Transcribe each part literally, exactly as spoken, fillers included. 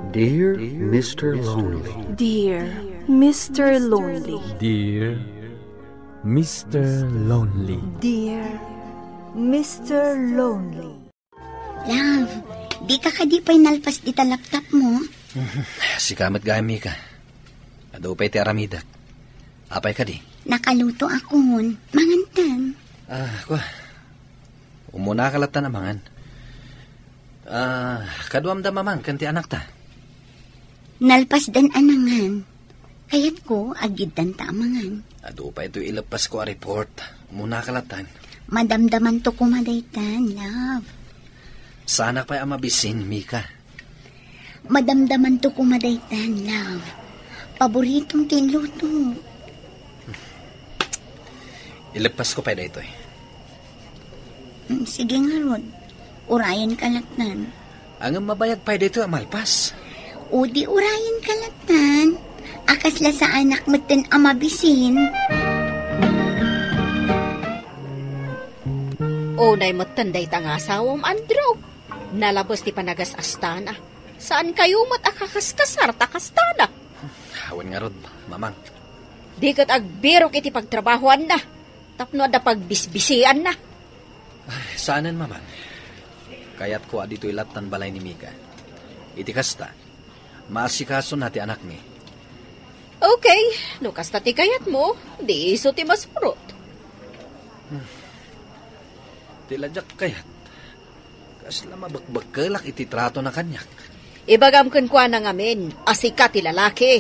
Dear Mister Lonely. Dear Mister Lonely. Dear Mister Lonely. Dear Mister Lonely. Love, di ka kadi pay nalpas dita laptop mo? Sika met gayam, Mika. Adu pay ti aramidek. Apay kadi? Nakaluto akon. Mangantan. Ah, kua. Umuna ka latta a mangan. Ah, kaduam da mamang ken ti anakta. Nalpasdan a nangan. Kayatko, agiddanta a mangan. Adu pay toy ileppasko a report. Umuna ka lattan. Madamdamanto koma daytan, love. Saanak pay a mabisin, Mika. Madamdamanto koma daytan, love. Paboritom ti inluto. Ileppasko pay daytoy. Mm, sige ngarud. Urayenka lattan. Ngem mabayag pay daytoy a malpas. O di urayenka lattan. A kasla saanak metten a mabisin. Unay metten dayta nga asawam, Andrew. Nalabes ti panagas-astana. Saankayo met a kakaskasar ta kastana. Awan ngarud, Mamang. Di ket agbirok iti pagtrabahoanna tapno adda pagbisbisianna. Ay, saanen, Mamang. Kayatko a ditoy lattan balay ni Mika. Iti kasta, maasikasona ti anakmi. Okay, no kasta ti kayatmo, di isu ti masurot. Ti la diak kayat. Kasla mabekbekkelak iti tratona kaniak. Ibagam kenkuana ngamin a sika ti lalaki.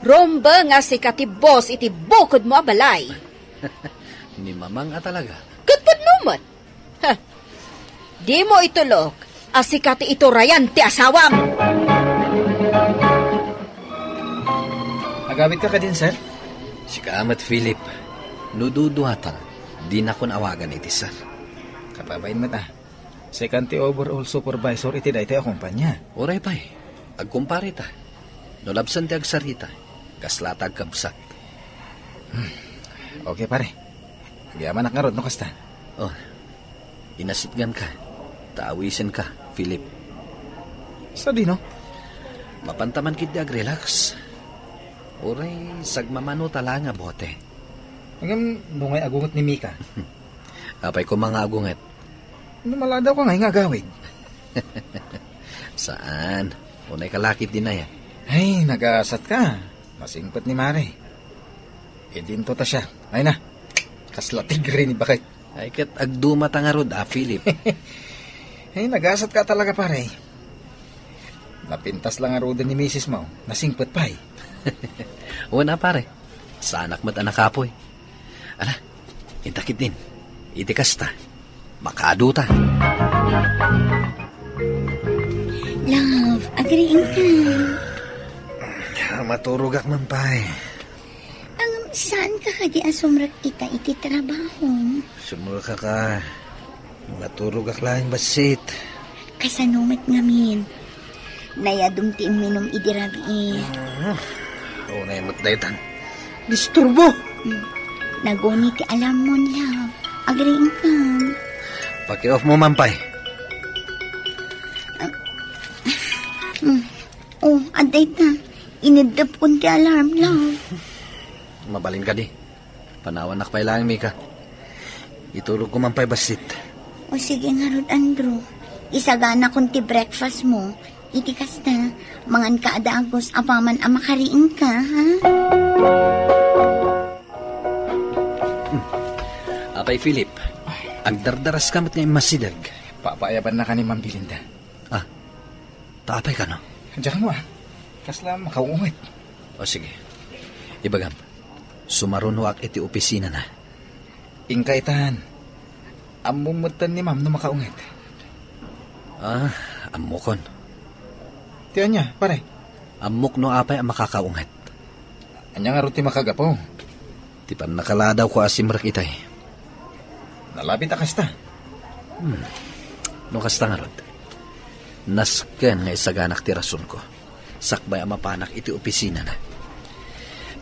Rumbeng a sika ti boss iti bukodmo a balay. Ni Mamang a talaga. Ket pudno met. Ha. Dimo itulok a sika ti iturayan ti asawam. Agawidka kadin, sir? Sika met, Philip. No duduatam, dinakon awagan iti sir. Kababain met, a. Sika ti overall supervisor iti daytoy a kumpanya. Uray pay, agkumpare ta. No labsen ti agsarita, kasla ta agkabsat. Hmm. Okay, pare. Agyamanak ngarud no kasta. Oh, inasitganka. Ta awisenka, Philip. Sadino? Mapanta man ketdi agrelax. Uray, sagmamano ta la nga bote. Ngem, no ngay agunget ni Mika? Apay koma nga agunget? No maladawka ngay nga agawid? Saan. Unayka la ketdi nayan. Ay, nagasatka. Masingpet ni Mare. Idinto ta siak. Ay na. Kasla tigre ni baket. Ay, ket agdumata ngarud, a, Philip. Ay, nagasatka talaga, pare. Napintas la ngaruden ni misis mo. Nasingpet pay. Wen a, pare. Saanak met a nakapoy. Ala, inta ketdin. Iti kasta, makaadu ta. Love, agriingka. Maturogak man pay. Ngem, saanka kadi a sumrek ita iti trabaho? Sumrekak a. Maturogak laeng bassit. Kasano met ngamin? Nayadum ti imminum idi rabii. Ah, unay met daytan. Disturbo! Hmm. Naguni ti alarm mo, love. Agriingkan. Paki-off mo man pay. Ah, hmm. Oh, adda ita. Ineddepkon ti alarm, love. Mabalin kadi. Panawannak pay laeng, Mika. Iturogko man pay bassit. O sige ngarud, Andrew. Isaganakon ti breakfast mo. Iti kasta, manganka a dagus apaman a makariingka, ha? Hmm. Apay, Philip, agdardaraska met nga immasideg. Papaayabannaka ni Ma'am Belinda. Ah, ta apay kano? Diak kano, a. Kasla makaunget. O, sige. Ibagam, sumarunoak iti opisinana. Inka itan. Ammom metten ni Ma'am no makaunget. Ah, ammokon. Ti ania, pare? Ammok no apay a makakaunget. Ania ngarud ti makagapu? Ti pannakaladawko a simrek itay. Nalabit a kasta. Hmm. No kasta ngarud, nasken nga isaganak ti rasonko sakbay a mapanak iti opisinana.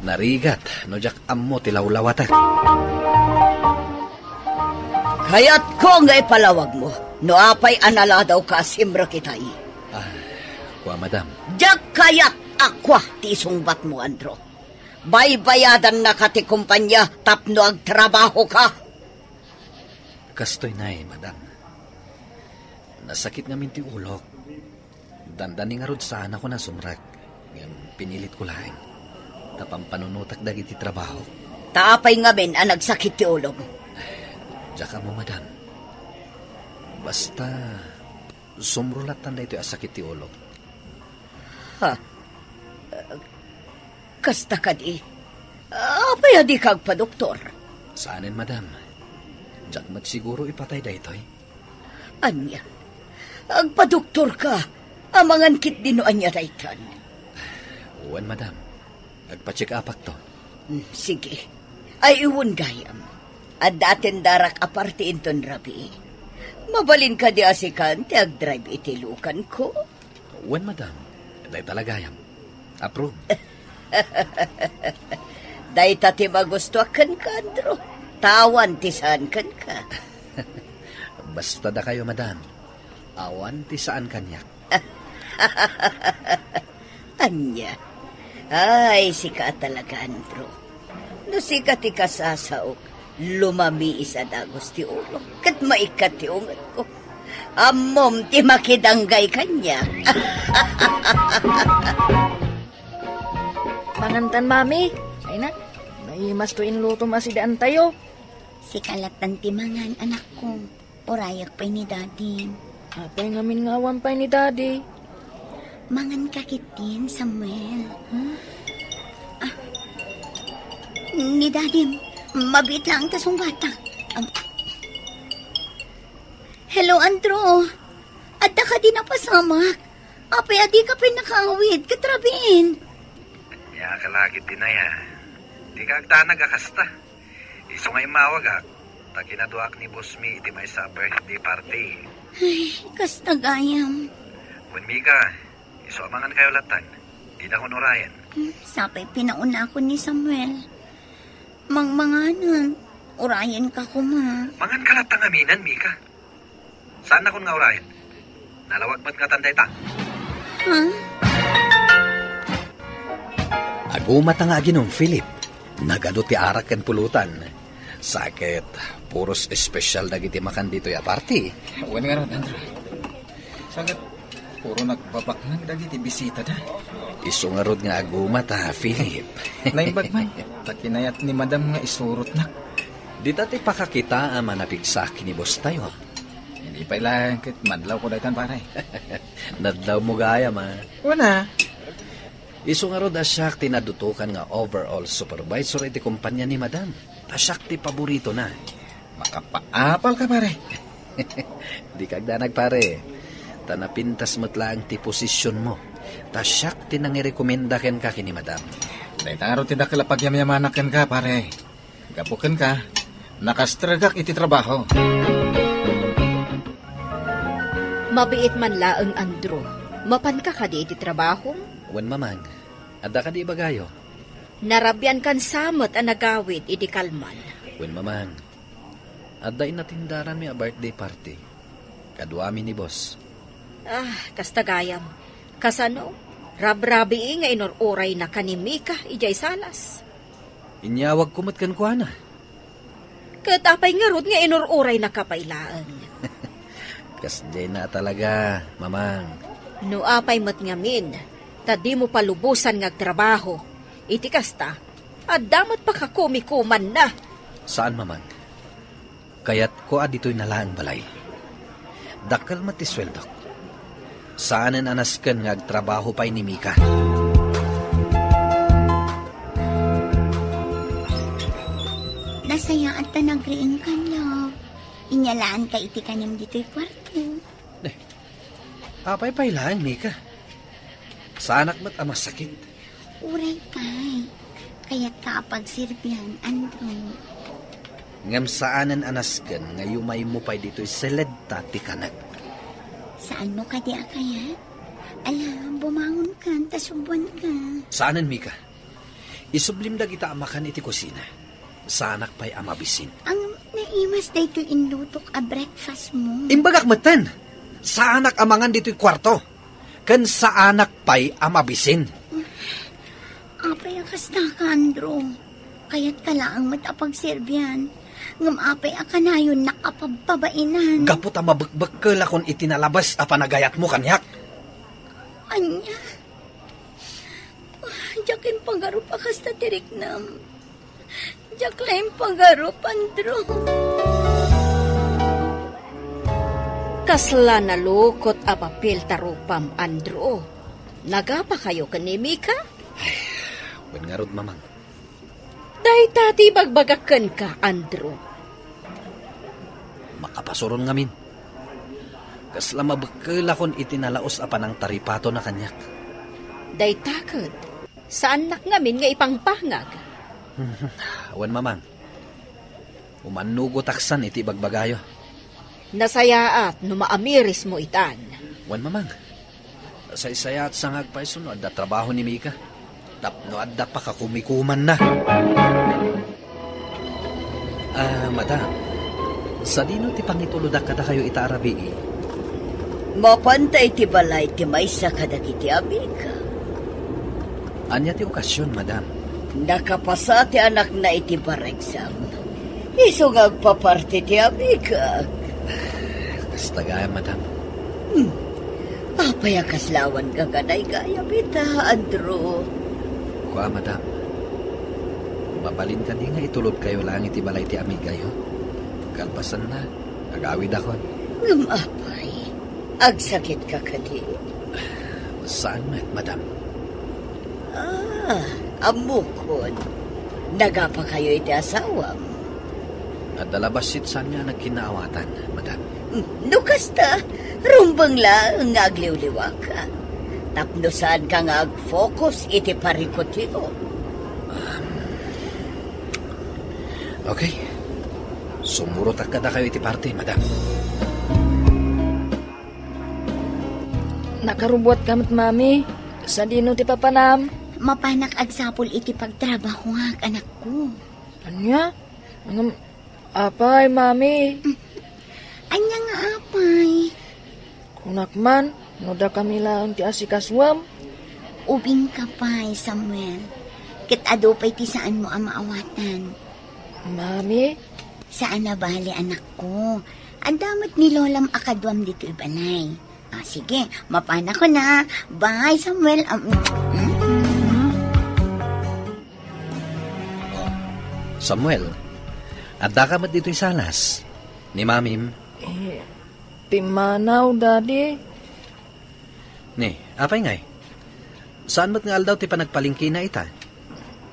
Narigat no diak ammo ti lawlawatek. Kayatko nga ipalawagmo no apay a naladawka a simrek itay. Ah, Kua, madam. Diak kayat a kua ti isungbatmo, Andrew. Baybayadannaka ti kompania tapno agtrabahoka. Kastoy nay, madam. Nasakit ngamin ti ulok. Dandani ngarud saan a ko nasumrek. Ngem pinilitko laeng. Ta pampanunotak dagiti trabaho. Ta apay ngamin a nagsakit ti ulom? Diak ammo, madam. Basta, sumro lattan daytoy a sakit ti ulok. Ha? Kasta kadi? Apay a dika agpadoktor? Saanen, madam. Diak met siguro ipatay daytoy. Ania? Agpadoktorka? Amangan ketdi no ania daytan. Wen, madam. Agpa-check-upakto. Hmm, sige. Ay, iwen gayam. Adda tendarak a parti inton rabii. Mabalin kadi a sikan ti agdrive iti lukanko? Wen, madam. Dayta la gayam. Approve. Dayta ti magustuak kenka, Andrew. Ta awan ti saan kenka. Basta dakayo, madam. Awan ti saan kaniak. Ania? Ay, sika talaga, Andrew. No sika ti kasasaok, lumamiis a dagus ti ulok, ket maikkat ti ungetko. Ammom ti makidanggay kaniak. Mangantan, Mami. Ay na, naimas to inlutom a sidaantayo. Sika lattan ti mangan, anakko. Urayak pay ni Daddy. Apay ngamin nga awan pay ni Daddy? Mangan ka ketdin, Samuel. Hmm? Ah. Ni Daddy, mabiit laeng ta sungbatak. Am-, Hello, Andrew. Adda kadi napasamak? Apay a dika pay nakaawid ket rabiin? Ania ka la ketdin aya? Dika agdanag a kasta. Isu nga immawagak, ta kinaduaak ni bossmi iti maysa a birthday party. Ay, kasta gayam. Wen, Mika, isu a mangankayo lattan. Didakon urayen. Hmm, sapay pinaunakon ni Samuel. Mangmanganen, urayenka koma. Manganka latta ngaminen, Mika. Saannakon nga urayen. Nalawag met ngatan dayta. Ha? Agumata nga aginom, Philip. Nagadu ti arak ken pulutan. Sa ket, puros espesyal dagiti makan ditoy a party. Wen ngarud, Andrew. Sa ket, puro nagbabaknang dagiti bisitada. Isu ngarud nga agumata, Philip. Naimbag man, ta kinayat ni Madam nga isurotnak. Dita ti pakakitaem a napigsaak ni boss tayo. Idi pay laeng ket madlawko daytan, pare. Nadlawmo gayam, a. Wen a. Isu ngarud a siak ti nadutokan nga overall supervisor iti kompania ni Madam. Ta siak ti paboritona. Makapaapalka, pare. Dika agdanag, pare. Ta napintas met laeng ti posisionmo. Ta siak ti nangirekomenda kenka ken ni Madam. Dayta ngarud ti dakkel a pagyamyamanak kenka, pare. Gapu kenka, nakastrek iti trabaho. Mabiit man laeng, Andrew. Mapanka kadi iti trabahom? Wen, Mamang. Adda kadi ibagayo? Narabiankan sa met a nagawid idi kalman. Wen, Mamang. Adda inatindaranmi a birthday party. Kaduami ni boss. Ah, kasta gayam. Kasano? Rabrabii nga inur-uraynaka ni Mika idiay salas. Inyawagko met kenkuana. Ket apay ngarud nga inur-uraynaka pay laeng? Kasdiayna a talaga, Mamang. No apay met ngamin, ta dimo palubosan nga agtrabaho. Iti kasta, adda met pakakumikumanna. Saan, Mamang. Kayatko a ditoy na laeng balay. Dakkel met ti sueldok. Saanen a nasken nga agtrabaho pay ni Mika. Nasayaat ta nagriingkan, love. Inyalaanka iti kanem ditoy kuarto. Eh, apay pay laeng, Mika? Saanak met a masakit. Uray pay. Kayatka a pagserbian, Andrew. Ngem saanen a nasken nga yumaymo pay ditoy seledta ti kanek. Saanmo kadi a kayat? Ala, bumangonkan ta subuanka. Saanen, Mika. Isublim dagita a makan iti kusina. Saanak pay a mabisin. Ang naimas daytoy inlutok a breakfast mo. Imbagak metten. Saanak a mangan ditoy kuarto. Ken saanak pay a mabisin. Apay a kasta ka, Andrew? Kayatka laeng met a pagserbian. Ngem apay a kanayonnak a pabpabainan? Gapu ta mabekbekkelakon iti nalabes a panagayatmo kaniak. Ania? Diak impagarup a kasta ti riknam. Diak la impagarup, Andrew. Kasla nalukot a papel ta rupam, Andrew. Nagapakayo ken ni Mika? Ay, wen ngarud, Mamang. Dayta ti ibagbagak kenka, Andrew. Makapasuron ngamin. Kasla mabekkelakon iti nalaus a panangtaripatona kaniak. Dayta ket, saannak ngamin nga ipangpangag. Wen, Mamang. Umannugotak san iti ibagbagayo. Nasayaat no maamirismo itan. Wen, Mamang. Nasaysayaat sa nga agpayso no adda trabaho ni Mika. Tapno adda pakakumikumanna. Ah, madam, sadino ti pangitulodak kadakayo ita a rabii? Mapanta iti balay ti maysa kadagiti amika. Ania ti okasion, madam? Nakapasa ti anakna iti bar exam. Isu nga agpaparti ti amika. Kasta gayam, madam. Hmm. Apay a kasla awan gaganaygayam ita, Andrew? Kua, madam. Mabalin kadi nga itulodkayo laeng iti balay ti amigayo? Kalpasanna, agawidakon. Ngem apay, agsakitka kadi? Saan met, madam. Ah, ammokon. Nagapakayo iti asawam? Adda la bassit saan nga nagkinnaawatan, madam. Hmm, no kasta, rumbeng laeng nga agliwliwaka. Tapno saanka nga ag-focus iti parikutyo. Um, okay. Sumurotak kadakayo iti parti, madam. Nakarubuatka met, Mami. Sadino ti papanam? Mapanak agsapul iti pagtrabahoak, anakko. Ania? Ngem, apay, Mami? Ania nga apay? Kunak man, no dakami laeng ti asikasuem. Ubingka pay, Samuel. Ket adu pay ti saanmo a maawatan. Mami? Saan a bale, anakko. Adda met ni lolam a kaduam ditoy balay. Ah, sige, mapanakon a. Bye, Samuel. Um, mm. Oh, Samuel, addaka met ditoy salas ni Mamim? Eh, pimmanaw, Daddy. Ni, apay ngay? Saan met nga aldaw ti panagpalengkena ita?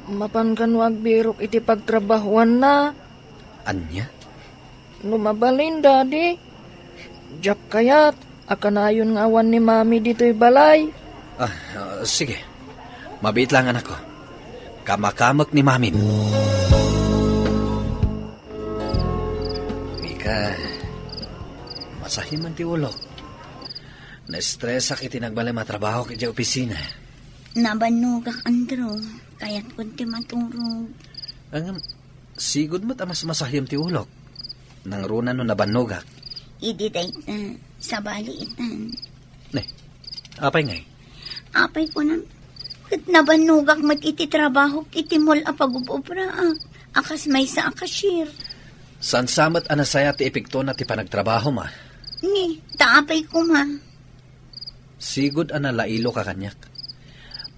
Mapan kano agbirok iti pagtrabahoanna. Ania? No mabalin, Daddy, diak kayat a kanayon nga awan ni Mami ditoy balay. Ah, ah, sige. Mabiit lang, anakko. Kamakamek ni Mamim. Mika, masahim man ti ulok. Naestresak iti nagbalin a trabahok idiay opisina. Nabannogak, Andrew. Kayatkon ti maturog. Ngem, sigud met a mas masahim ti ulok. Nangruna no nabannogak. Idi dayta, sabali itan. Ne, apay ngay? Apay kunam, ket nabannogak met iti trabahok iti mall a pagub-ubraak, a kas maysa a cashier. Saan sa met a nasayaat ti epektona ti panagtrabahom a? Ni, ta apay koma? Sigud a nalailoka kaniak.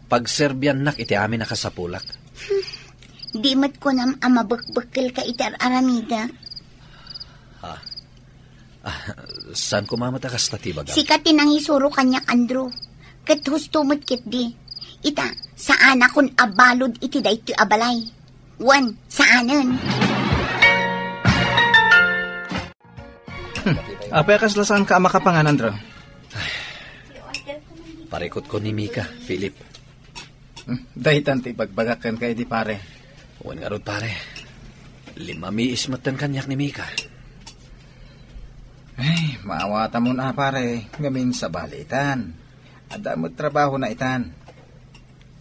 Pagserbiannak iti amin a kasapulak. Hmm. Di met kunam a mabekbekkelka iti ar-aramidek. Ha? Ah, saan koma met a kasta ti ibagam? Sika ti nangisuro kaniak, Andrew. Ket husto met ketdi. Ita, saanakon a balud iti daytoy a balay. Wen, saanen. Hmm. Apay a kasla saanka a makapangan, Andrew? Parikutko ni Mika, Philip. Hmm, daytan ti ibagbagak kenka idi, pare. Wen ngarud, pare. Limmamiis metten kaniak ni Mika. Ay, maawatamon a, pare, ngamin sabali itan. Adda met trabahona itan.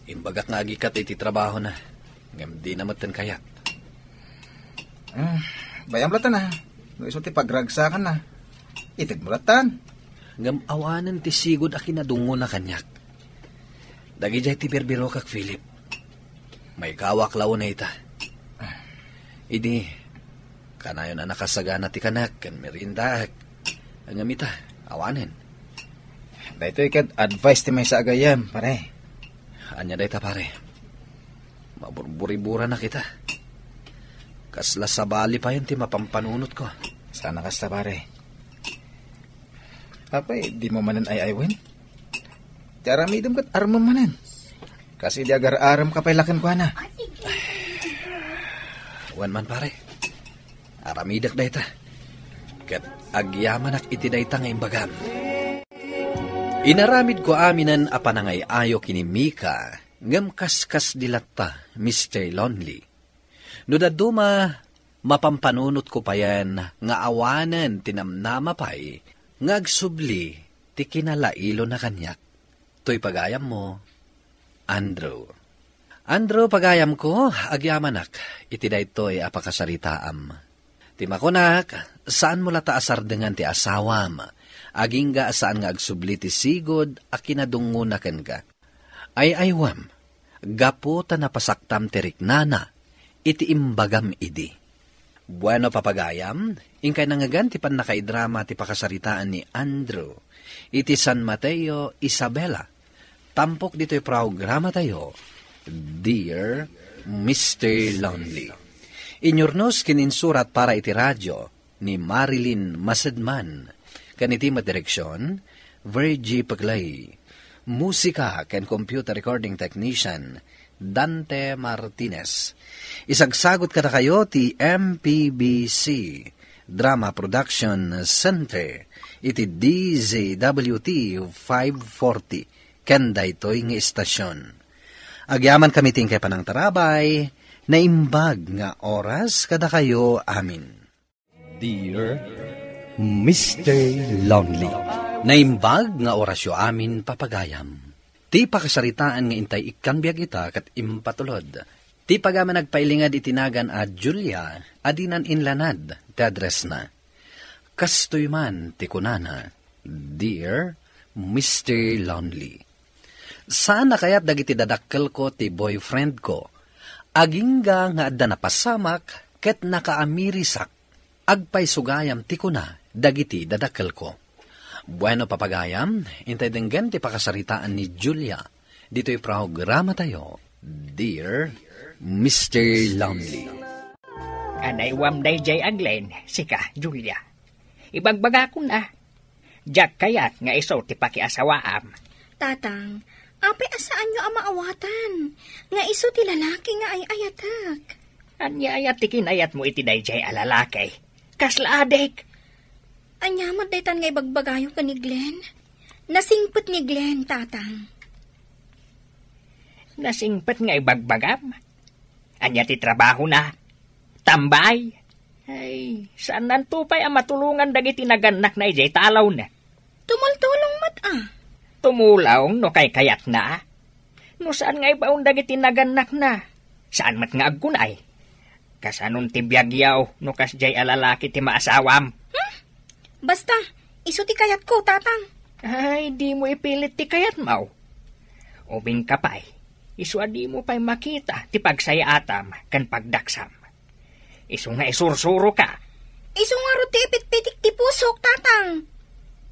Imbagak nga agikat iti trabahona, ngem dina metten kayat. Ah, bayam latta na. No isu ti pagragsakanna, itedmo lattan. Ngem awanen ti sigud a kinadungngona kaniak. Dagidiay ti birbirokak, Philip. Maikawak la unay ita. Idi, kanayon a nakasagana ti kanak ken meriendaak. Ngem ita, awanen. Daytoy ket advice ti maysa a gayyem, pare. Ania dayta, pare? Maburburiburanak ita. Kasla sabali payen ti mapampanunotko. Saan a kasta, pare. Apay, dimo manen ay-aywen? Ti aramidem ket armem manen. Kas idi agar-arem ka pay la kenkuana. Wen man, pare. Aramidek dayta. Ket agyamanak iti dayta nga imbagam. Inaramidko aminen a panangay-ayo ken ni Mika, ngem kaskasdi latta, Mister Lonely. No dadduma, mapampanunotko payen nga awanen ti namnama pay nga agsubli ti kinalailona kaniak. Toy pagayammo, Andrew. Andrew, pagayamko, agyamanak iti daytoy a pakasaritaam. Ti makunak, saanmo latta a sardengan ti asawam, agingga a saan nga agsubli ti sigud a kinadungngona kenka. Ay-aywem, gapu ta napasaktam ti riknana iti imbagam idi. Bueno, papagayam, inkay nangngegan ti pannakaidrama ti pakasaritaan ni Andrew iti San Mateo, Isabela, tampok ditoy programatayo, Dear Mister Lonely. Inyurnos ken insurat para iti radio ni Marilyn Masedman, ken iti madireksion, Virgie Paglae. Musika ken computer recording technician, Dante Martinez. Isagsagut kadakayo ti M P B C Drama Production Center iti D Z W T five forty ken daytoy nga istasion. Agyamankami ti inkay panangtarabay, naimbag nga oras kadakayo amin. Dear Mister Lonely. Naimbag nga orasyo amin, papagayam. Ti pakasaritaan nga intay ikkan biag ita ket impatulod. Ti pagayam a nagpailingad iti nagan a Julia a dinan inlanad ti addressna. Kastoy man ti kunana, Dear Mister Lonely. Saan a kayat dagiti dadakkelko ti boyfriendko. Agingga nga adda napasamak ket nakaamirisak. Agpaysugayam ti kuna dagiti dadakkelko. Bueno, papagayam, intay denggen ti pakasaritaan ni Julia ditoy programatayo, Dear Mister Lonely. Anaywam dayjay a Glenn, sika, Julia. Ibagbagakon a, diak kayat nga isu ti pakiasawaam. Tatang, apay a saanyo a maawatan nga isu ti lalaki nga ay-ayatek? Ania aya ti kinayatmo iti dayjay a lalaki? Kasla adik? Ania met daytan nga ibagbagayo ken ni Glenn? Nasingpet ni Glenn, Tatang. Nasingpet nga ibagbagam? Ania ti trabahona? Tambay? Ay, saannanto pay a matulongan dagiti nagannakna idiay talawna. Tumultulong met a. Tumulong no kaykayatna. No saan nga ibaon dagiti nagannakna, saan met nga agkunay. Kasanon ti biagyo no kasdiay a lalaki ti maasawam? Hmm? Basta, isu ti kayatko, Tatang. Ay, dimo ipilit ti kayatmo. Ubingka pay, isu a dimo pay makita ti pagsayaatam ken pagdaksam. Isu nga isursuroka. Isu ngarud ti ipitpitik ti pusok, Tatang.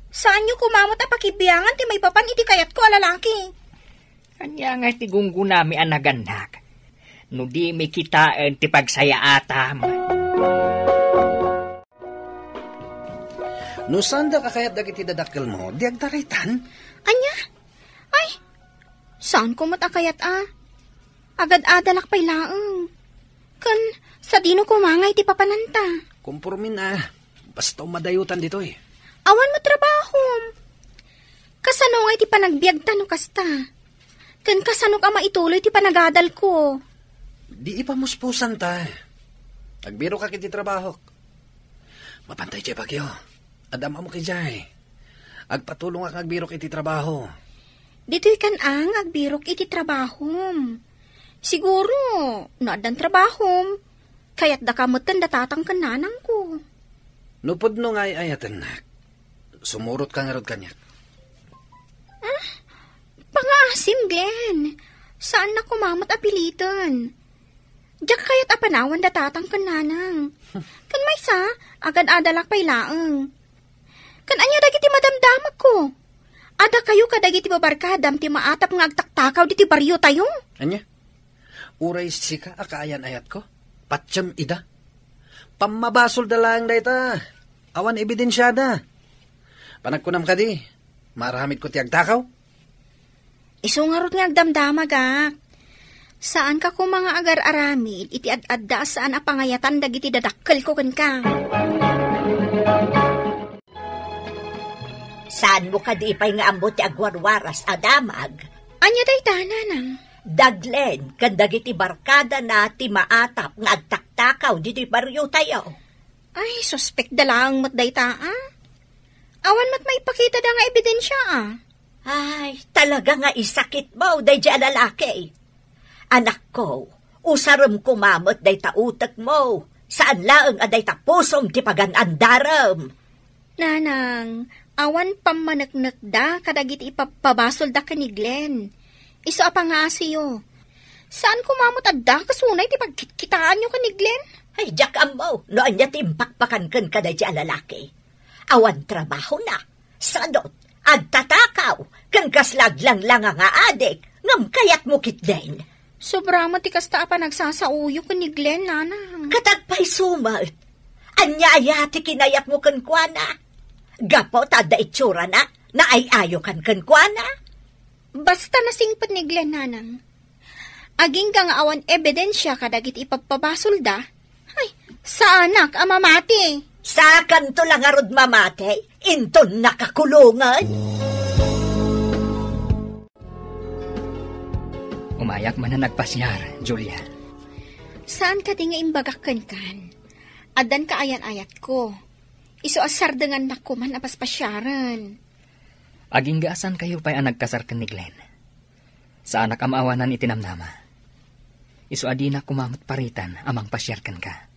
Saanyo koma met a pakibiangan ti maipapan iti kayatko a lalaki. Ania nga ti gunggunami a nagannak no dimi kitaen ti pagsayaatam? No saanda a kayat dagiti dadakkelmo, di agtaraytan? Ania? Ay, saanko met a kayat a. Agad-adalak pay laeng. Ken sadino koma nga iti papananta? Kompormin a. Basta umadayotan ditoy. Awan met trabahom. Kasano nga iti panagbiagta no kasta? Ken kasano ka maituloy ti panagadalko? Di ipamuspusan ta. Agbirokak iti trabahok. Mapantay ti bagyo. Adda amok idiay. Agpatulongak nga agbirok iti trabaho. Ditoy kan ang agbirok iti trabahom. Siguro, no addan trabahom, kayatdaka metten da tatang ken nanangko. No pudno nga ay-ayatennak, Sumurotka ngarud kaniak. Ah, pangaasim, Glenn. Saannak koma met a piliten. Diak kayat a panawan da tatang ken nanang. Ken maysa, agad-adalak pay laeng. Ken ania dagiti madamdamagko? Adda kayo kadagiti babarkadam ti maatap nga agtaktakaw ditoy bariotayo? Ania? Uray sika a kaayan-ayatko? Patiem ida. Pammabasolda laeng dayta. Awan ebidensiada. Panagkunam kadi, maaramidko ti agtakaw? Isu ngarud nga agdamdamagak. Saanka koma nga agar-aramid iti ad-adda a saan a pangayatan dagiti dadakkelko kenka. Saanmo kadi pay nga ammo ti agwarwaras a damag? Ania dayta, nanang? Da Glenn ken dagiti barkadana ti maatap nga agtaktakaw ditoy bariotayo. Ay, suspek da laeng met dayta, a? Awan met maipakitada nga ebidensia, a? Ay, talaga nga isakitmo daydiay a lalaki. Anakko, usarem koma met dayta utekmo. Saan laeng a dayta pusom ti pagan-andarem. Nanang, awan pammaneknekda kadagiti ipabpabasolda ken ni Glenn. Isu a pangaasiyo. Saan koma met a dakes unay ti pagkitkitaanyo ken ni Glenn? Ay, diak ammo no ania ti impakpakan kenka daydiay a lalaki. Awan trabahona, sadot, agtatakaw, ken kasla aglanglanga nga adik, ngem kayatmo ketdin. Sobra met ti kasta a panagsasaoyo ken ni Glenn, nanang. Ket agpayso met. Ania aya ti kinayatmo kenkuana? Gapu ta adda itsurana, naay-ayokan kenkuana? Basta nasingpet ni Glenn, nanang. Agingga nga awan ebidensia kadagiti ipabpabasolda, ay, saanak a mamati. Saakanto la ngarud mamati, inton nakakulongen. Umayak manen agpasiar, Julia. Saan kadi nga imbagak kenkan? Addan kaayan-ayatko. Isu a sardengannak koman a paspasiaren. Agingga a saan kayo pay a nagkasar ken ni Glenn. Saanak a maawanan iti namnama. Isu a dinak koma met paritan a mangpasiar kenka.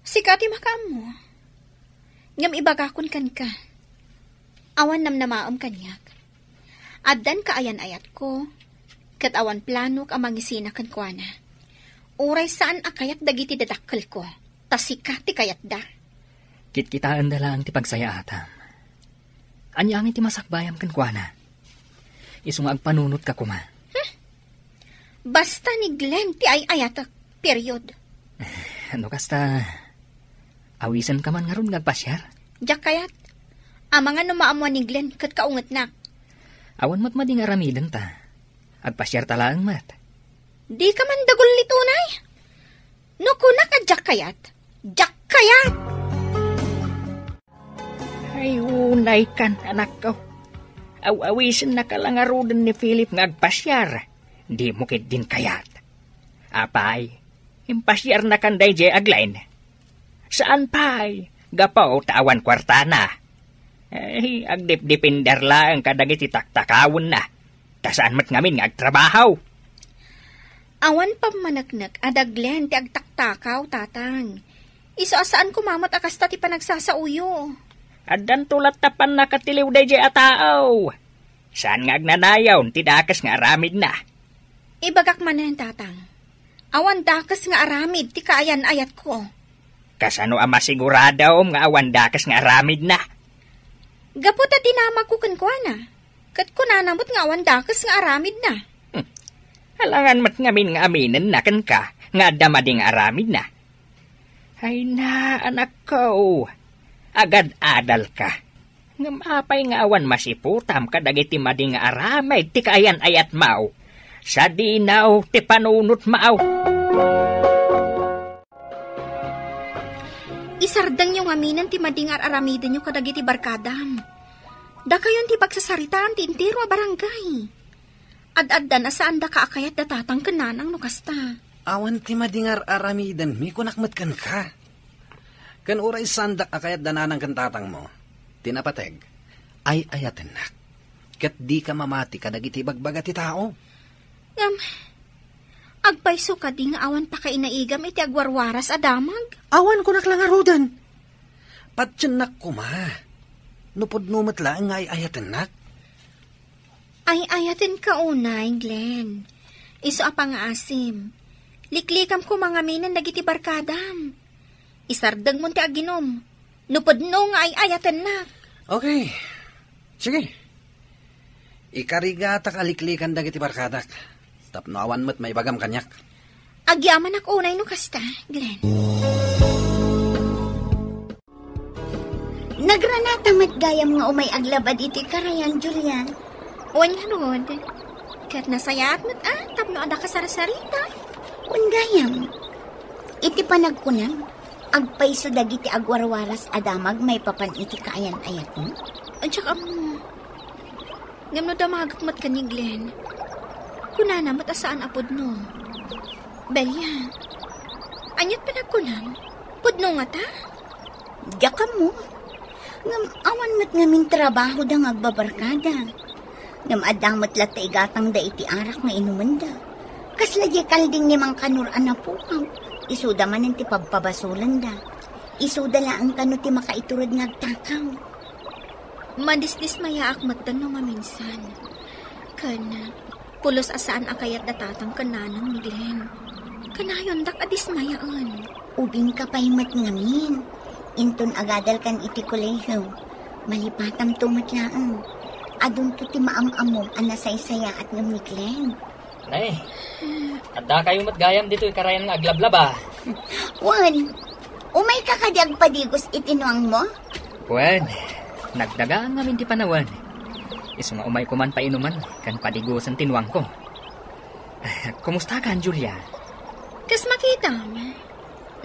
Sika ti makaammo. Ngem ibagakon kenka, awan namnamaem kaniak. Addan kaayan-ayatko, ket awan planok a mangisina kenkuana. Uray saan a kayat dagiti dadakkelko, ta sika ti kayatda. Kitkitaenda laeng ti pagsayaatam. Ania ngamin ti masakbayam kenkuana? Isu nga agpanunotka koma. Hmm? Basta ni Glenn ti ay-ayatek, period. No kasta, awisenka man ngarud nga agpasiar? Diak kayat. Amangan no maammoan ni Glenn ket kaungetnak. Awan met madi nga aramidenta. Agpasiarta laeng met. Dika man dagullit unay? No kunak a diak kayat, diak kayat! Ay, unaykan, anakko. Aw-awisennaka la ngaruden ni Philip nga agpasiar. Dimo ketdin kayat. Apay, impasiarnakan daydiay a Glenn. Saan pay, gapu ta awan kuartana. Ay, agdipdipender laeng kadagiti taktakawenna. Ta saan met ngamin nga agtrabaho. Awan pammaneknek a da Glenn ti agtaktakaw, tatang. Isu a saan koma met a kasta ti panagsasaoyo. Addanto latta pannakatiliw daydiay a tao. Saan nga agnanayon ti dakes nga aramidna. Ibagak manen, tatang. Awan dakes nga aramid ti kaayan-ayatko. Kasano a masiguradom nga awan dakes nga aramidna? Gapu ta dinamagko kenkuana, ket kunana met nga awan dakes nga aramidna. Hmm. Alangan met ngamin nga aminenna kenka nga adda madi nga aramidna. Ay na, anakko, agad-adalka. Ngem apay nga awan masiputam kadagiti madi nga aramid ti kaayan-ayatmo? Sadino ti panunotmo? Isardengyo ngaminen ti madi nga ar-aramidenyo kadagiti barkadam. Dakayon ti pagsasaritaan ti entero a barangay. Ad-addan a saandaka a kayat da tatang ken nanang no kasta. Awan ti madi nga ar-aramidenmi, kunak met kenka. Ken uray saandak a kayat da nanang ken tatangmo, ti napateg, ay-ayatennak. Ket dika mamati kadagiti ibagbaga ti tao. Ngem, agpayso kadi nga awan pakainaigam iti agwarwaras a damag? Awan kunak la ngaruden. Patiennak koma. No pudno met laeng nga ay-ayatennak? Ay-ayatenka unay, Glenn. Isu a pangaasim. Liklikam koma ngaminen dagiti barkadam. Isardengmon ti aginum. No pudno nga ay-ayatennak. Okay. Sige. Ikarigatak a liklikan dagiti barkadak. Tapno awan met maibagam kaniak. Agyamanak unay no kasta, Glenn. Nagranata met gayam nga umay aglabad iti karayan, Julia. Wen ngarud, ket nasayaat met a tapno adda kasarsarita. Wen gayam, iti panagkunam, agpayso dagiti agwarwaras a damag maipapan iti kaayan-ayatmo? Diak ammo. Ngem no damagek met ken ni Glenn, kunana met a saan a pudno. Belia, ania't panagkunam? Pudno ngata? Diak ammo. Ngem awan met ngamin trabahoda nga agbabarkada. Ngem adda met latta igatangda iti arak nga inumenda. Kasla diay kalding ni Mang Kanor a napukaw. Isuda manen ti pabpabasolenda. Isuda laeng kano ti makaiturod nga agtakaw. Madisdismayaak met no maminsan. Ken pulos a saan a kayat da tatang ken nanang ni Glenn. Kanayondak a dismayaen. Ubingka pay met ngamin. Inton agadalkan iti kolehiyo, malipatamto met laeng. Adunto ti maam-ammom a nasaysayaat ngem ni Glenn. Nay, addakayo met gayam ditoy karayan nga aglablaba. Wen, umayka kadi agpadigos iti nuangmo? Wen, nagdagaan ngamin ti panawen. Isu nga umayko man painuman ken padigosen ti nuangko. Kumustakan, Julia? Kas makitam,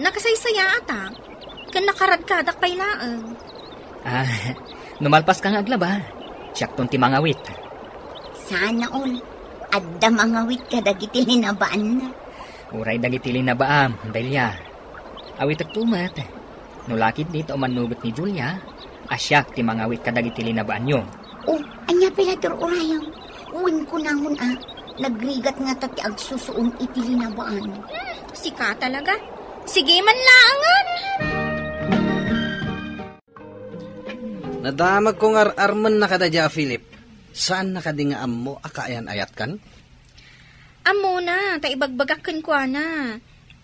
nakasaysayaatak, ken nakaradkadak pay laeng. Ah, no malpaska nga aglaba, siakton ti mangawit. Sana all, adda mangawit kadagiti linabaanna. Uray dagiti linabaam, Delia. Awitekto met. No lakit dita umannugot ni Julia, a siak ti mangawit kadagiti linabaanyo. Oh, ania pay la ti ur-urayam? Wen kunamon a, nagrigat ngata ti agsusuon iti linabaan. Hmm, sika talaga. Sige man laengen. Nadamagko nga ar-armenna kadadia a Philip. Saanna kadi nga ammo a kaayan-ayatkan? Ammona, ta ibagbagak kenkuana.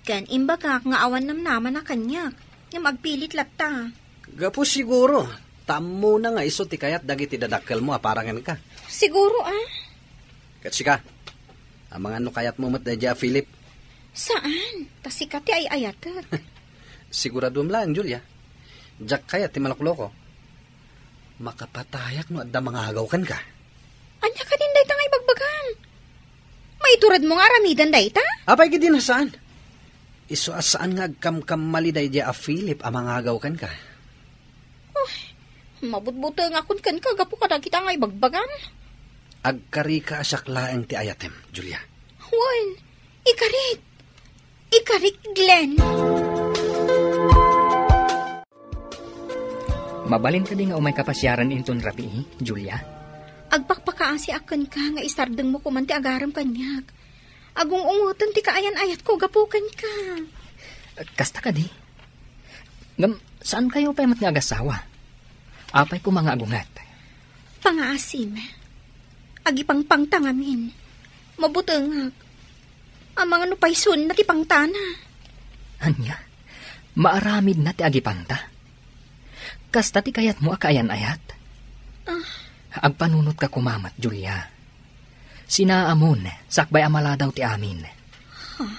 Ken imbagak nga awan namnamana kaniak, ngem agpilit latta. Gapu siguro, ta ammona nga isu ti kayat dagiti dadakkelmo a para kenka. Siguro, a? Ket sika, amangan no kayatmo met daydiay a Philip? Saan, ta sika ti ay-ayatek. Siguraduem laeng, Julia. Diak kayat ti malokloko. Makapatayak no adda mangagaw kenka. Ania kadin dayta nga ibagbagam? Maituredmo nga aramiden dayta? Apay kadi a saan? Isu a saan nga agkamkamali daydiay a Philip a mangagaw kenka. Oh, mabutbutengakon kenka gapu kadagita nga ibagbagam. Agkarika a siak laeng ti ayatem, Julia. Wen, ikarik. Ikarik, Glenn. Mabalin kadi nga umayka pasiaren inton rabii, Julia? Agpakpakaasiak kenka nga isardengmo koman ti agarem kaniak. Agung-ungoten ti kaayan-ayatko gapu kenka. Kasta kadi? Ngem, saankayo pay met nga agasawa? Apay koma nga agunget? Pangaasim. Agipangpangta ngamin. Mabutengak. Amangan no paysuenna ti pangtana. Ania? Maaramidna ti agipangta? Kasta ti kayatmo a kaayan-ayat? Ah. Agpanunotka koma met, Julia. Sinaamon, sakbay a maladaw ti amin. Huh?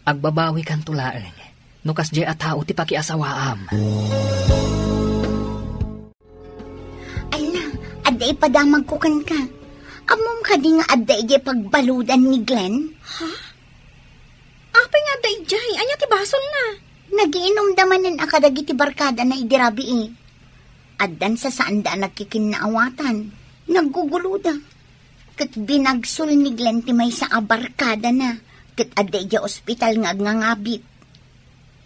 Agbabawikanto laeng no kasdiay a tao ti pakiasawaam. Alla, adda ipadamagko kenka. Ammom kadi nga adda idiay pagbaludan ni Glenn? Ha? Apay nga adda idiay? Ania ti basolna? Nagiinumda manen a kadagiti barkadana idi rabii. Addan sasaanda a nagkikinnaawatan. Nagguguloda. Ket binagsol ni Glenn ti maysa a barkadana. Ket adda idiay ospital nga agngangabit.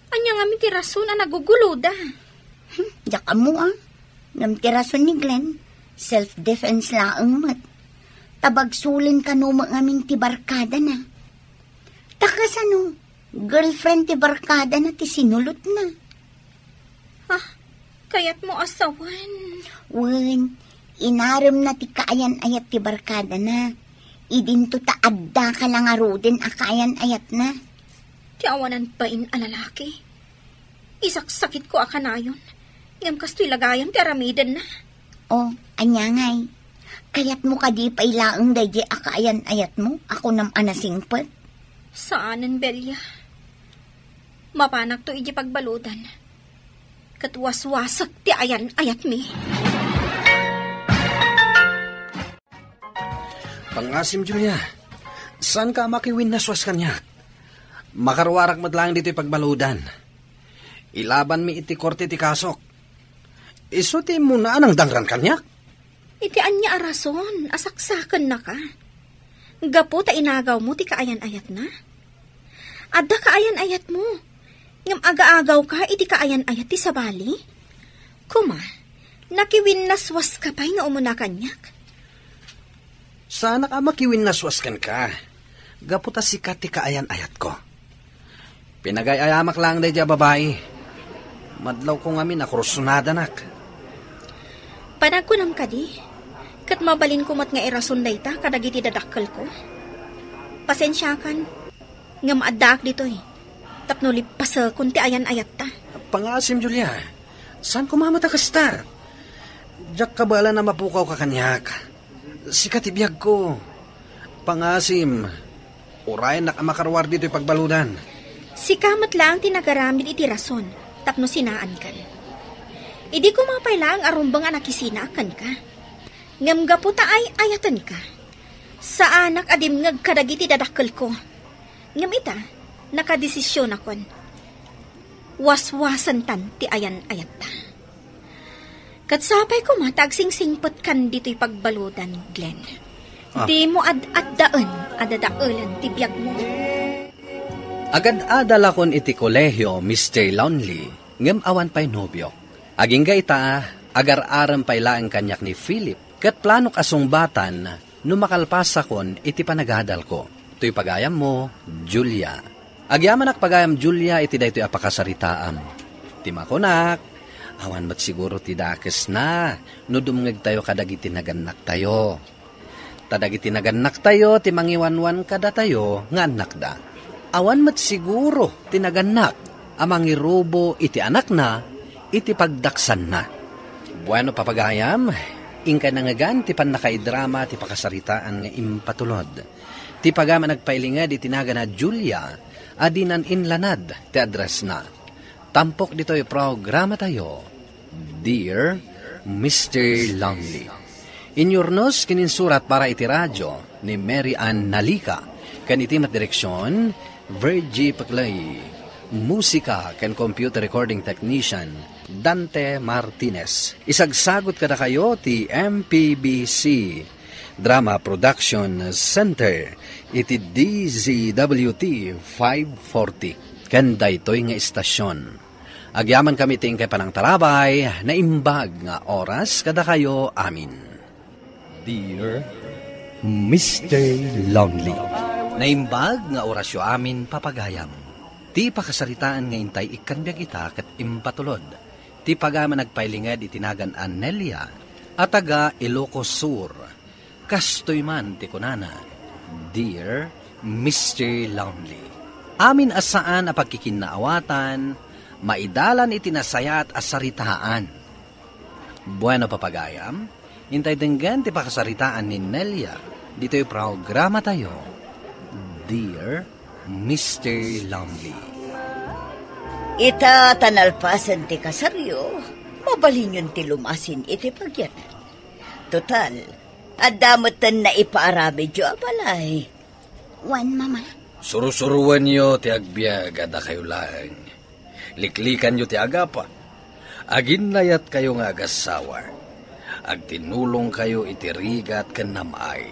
Ania ngamin ti rason a naguguloda? Hmm, diak ammo a. Ngem ti rason ni Glenn, self-defense laeng met. Ta bagsolen kano met ngamin ti barkadana. Ta kasano, girlfriend ti barkadana ti sinulotna. Ah, Kayatmo a sawen? Wen, inaremna ti kaayan-ayat ti barkadana. Idinto ta adda ka la ngaruden a kaayan-ayatna. Ti awanan bain a lalaki. Isaksakitko a kanayon. Ngem kastoy la gayam ti aramidenna. O, ania ngay? Kayatmo kadi pay laeng daydi a kaayan-ayatmo a kunam a nasingpet? Saanen, Belia. Mapanakto iti pagbaludan. Ket waswasek ti ayan-ayatmi. Pangasim, Julia. Saanka a makiwinnaswas kaniak? Makaruarak met laeng ditoy pagbaludan. Ilabanmi iti korte ti kasok. Isu ti immuna a nangdangran kaniak. Iti ania a rason a saksakennaka? Gapu ta inagawmo ti kaayan-ayatna? Adda kaayan-ayatmo, ngem agaagawka iti kaayan-ayat ti sabali? Kuma, nakiwinnaswaska pay nga umuna kaniak. Saanak a makiwinnaswas kenka, gapu ta sika ti kaayan-ayatko. Pinagay-ayamak laeng daydi a babai. Madlawko ngamin a kursunadanak. Panagkunam kadi, ket mabalinko met nga irason dayta kadagiti dadakkelko. Pasensiakan, ngem addaak ditoy tapno lippasekon ti ayan-ayatta. Pangasim, Julia. Saan koma met a kasta? Diak kabaelan a mapukawka kaniak. Sika ti biagko. Pangasim, urayennak a makaruar ditoy pagbaludan. Sika met laeng ti nagaramid iti rason tapno sinaankan. Idi koma pay laeng a rumbeng a nakisinaak kenka. Ngem gapu ta ay-ayatenka, saanak a dimngeg kadagiti dadakkelko. Ngem ita, nakadesisionakon. Waswasantan ti ayan-ayatta. Ket sapay koma ta agsingsingpetkan ditoy pagbaludan, Glenn. Ah. Dimo ad-addaen a dadaelen ti biagmo. Agad-adalakon iti kolehio, Mister Lonely, ngem awan pay nobiok. Agingga ita, agar-arem pay laeng kaniak ni Philip, ket planok a sungbatan no makalpasakon iti panagadalko. Toy pagayammo, Julia. Agyamanak pagayam, Julia, iti daytoy a pakasaritaam. Ti makunak, awan met siguro ti dakesna no dumngegtayo kadagiti nagannaktayo. Ta dagiti nagannaktayo ti mangiwanwan kadatayo nga annakda. Awan met siguro ti nagannak a mangirubo iti anakna iti pagdaksanna. Bueno, papagayam, inkay nangngegan ti pannakaidrama ti pakasaritaan nga impatulod. Ti pagayam a nagpailinged iti nagan a Julia a dinan inlanad ti addressna. Tampok ditoy programatayo, Dear Mister Lonely. Inyurnos ken insurat para iti radio ni Mary Ann Nalica, ken iti met direksion, Virgie Peclay. Musika ken computer recording technician, Dante Martinez. Isagsagut kadakayo ti M P B C Drama Production Center iti D Z W T five forty. Ken daytoy nga istasion, agyamankami ti inkay panangtarabay, naimbag nga oras kadakayo amin. Dear Mister Lonely. Naimbag nga orasyo amin, papagayam. Ti pakasaritaan nga intay ikkan biag ita ket impatulod ti pagayam a nagpailinged iti nagan a Nelia a taga Ilocos Sur. Kastoy man ti kunana, Dear Mister Lonely. Amin a saan a pagkikinnaawatan, maidalan iti nasayaat a saritaan. Bueno, papagayam, intay denggen ti pakasaritaan ni Nelia ditoy programatayo, Dear Mister Lonely. Ita ta nalpasen ti kasaryo, mabalinyon ti lumasin iti pagyanan. Total, adda metten naipaaramidyo a balay. Wen, Mama. Surusuroenyo ti agbiag a dakayo laeng. Liklikanyo ti agapa. Aginnayatkayo nga agassawa. Agtinulongkayo iti rigat ken nam-ay.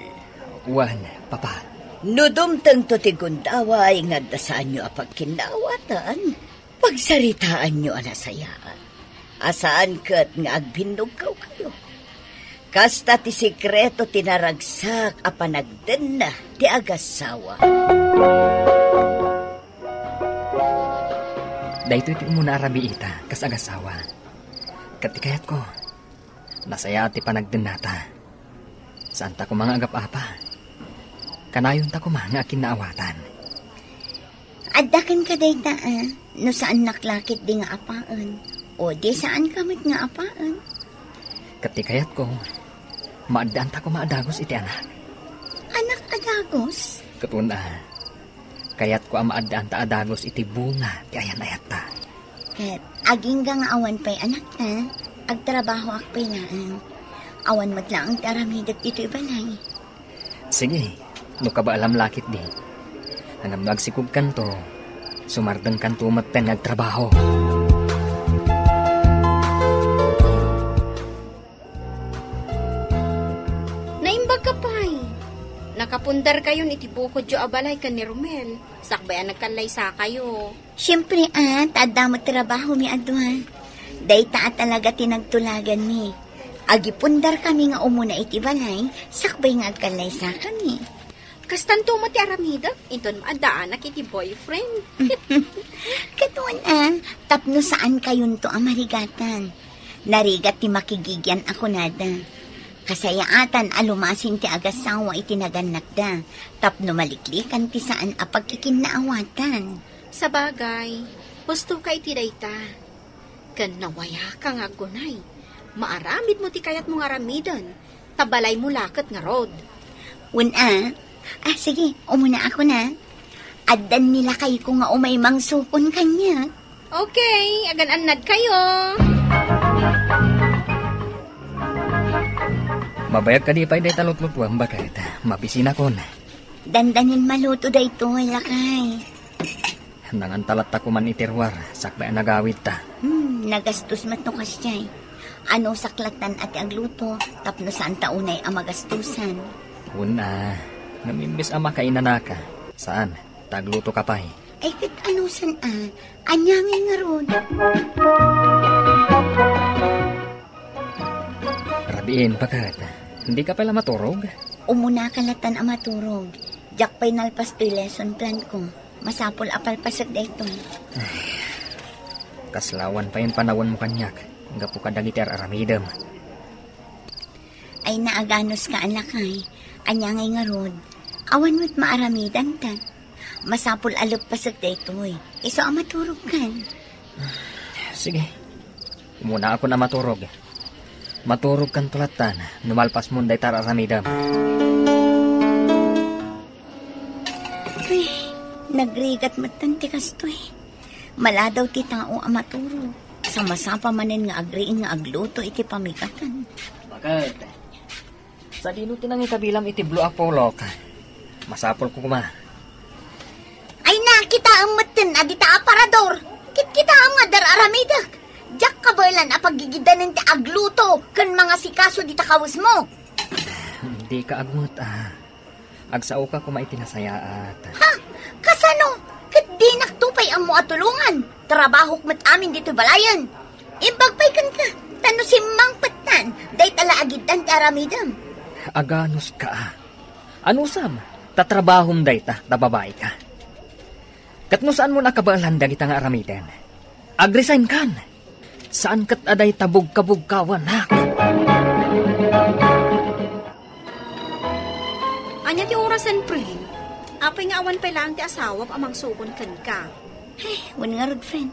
Wen, Papa. No dumtengto ti gundaway nga adda saanyo a pagkinnaawatan, pagsaritaanyo a nasayaat, a saan ket nga agbinnugkawkayo. Kasta ti sekreto ti naragsak a panagdenna ti agassawa. Daytoy ti umuna a rabii ita kas agassawa. Ket ti kayatko, nasayaat ti panagdennata. Saanta koma nga agap-apa. Kanayonta koma nga akinnaawatan. Adda kenka dayta, a, no saannak la ketdi nga apaen, o di saanka met nga apaen. Ket ti kayatko, maaddaanta koma a dagus iti anak. Anak a dagus? Ket wen a, kayatko a maaddaanta a dagus iti bunga ti ayan-ayatta. Ket agingga nga awan pay anakta, agtrabahoak pay laeng. Awan met laeng ti aramidek ditoy balay. Sige, no kabaelam la ketdi. Ngem no agsikogkanto, sumardengkanto metten nga agtrabaho. Naimbagka pay. Nakapundarkayon iti bukodyo a balay ken ni Romel, sakbay a nagkallaysakayo. Siempre, a, ta adda met trabahomi a dua. Dayta a talaga ti nagtulaganmi. Agipundarkami nga umuna iti balay, sakbay nga agkallaysakami. Kastanto met ti aramidek, inton maaddaanak iti boyfriend. Ket wen a, tapno saankayonto a marigatan. Narigat ti makigigian a kunada. Kasayaatan a lumasin ti agasawa iti nagannakda, tapno maliklikan ti saan a pagkikinnaawatan. Sabagay, husto ka iti dayta. Ken nawayaka nga aggunay. Maaramidmo ti kayatmo nga aramiden, ta balaymo la ket ngarud. Wen a. A, sige, umunaakon a. Addan ni lakayko nga umay mangsukon kaniak. Okay, agan-annadkayo. Mabayag kadi pay dayta lutlutuem, baket? Mabisinakon. Dandanin maluto daytoy, lakay. Nanganta latta koman iti ruar, sakbay a nagawidta. Hmm, nagastos met no kasdiay. Anusak lattan a ti agluto, tapno saanta unay a magastosan. Wen a, ngem imbes a makainanaka, saan, ta aglutoka pay. Ay, ket anusan a, ania ngay ngarud? Rabiin, baket. Dika pay la maturog? Umunaka lattan a maturog. Diak pay nalpas toy lesson plan ko. Masapul a palpasek daytoy. Kasla awan payen panawenmo kaniak, gapu kadagiti ar-aramidem. Ay, naaganuska a lakay. Ania ngay ngarud? Awan met maaramidanta. Masapul a leppasek daytoy. Isu a maturogkan. Sige. Umunaakon a maturog. Maturogkanto lattan no malpasmon dayta ar-aramidem. Ay, nagrigat metten ti kastoy. Maladaw ti tao a maturog. Samasapa manen nga agriing nga agluto iti pamigatan. Baket. Sadino ti nangikabilam iti blue a polok? Masapulko koma. Ay, nakitaem metten a dita aparador. Kitkitaem nga dar-aramidek. Diak kabaelan a paggigidanen ti agluto ken mangasikaso dita kawesmo. Dika agmut a. Agsaoka koma iti nasayaat. Ha? Kasano? Ket dinakto pay ammo a tulongan. Trabahok met amin ditoy balayen. Imbag pay kenka, ta no simmangpettan, dayta la agiddan ti aramidem. Aganuska a. Anusam, ta trabahom dayta, ta babaika. Ket no saanmon a kabaelan dagita nga aramiden, agresign kan. Saan ket a dayta bugkabugkawanak. Ania ti orasen, friend? Apay nga awan pay laeng ti asawam a mangsukon kenka? Ay, wen ngarud, friend.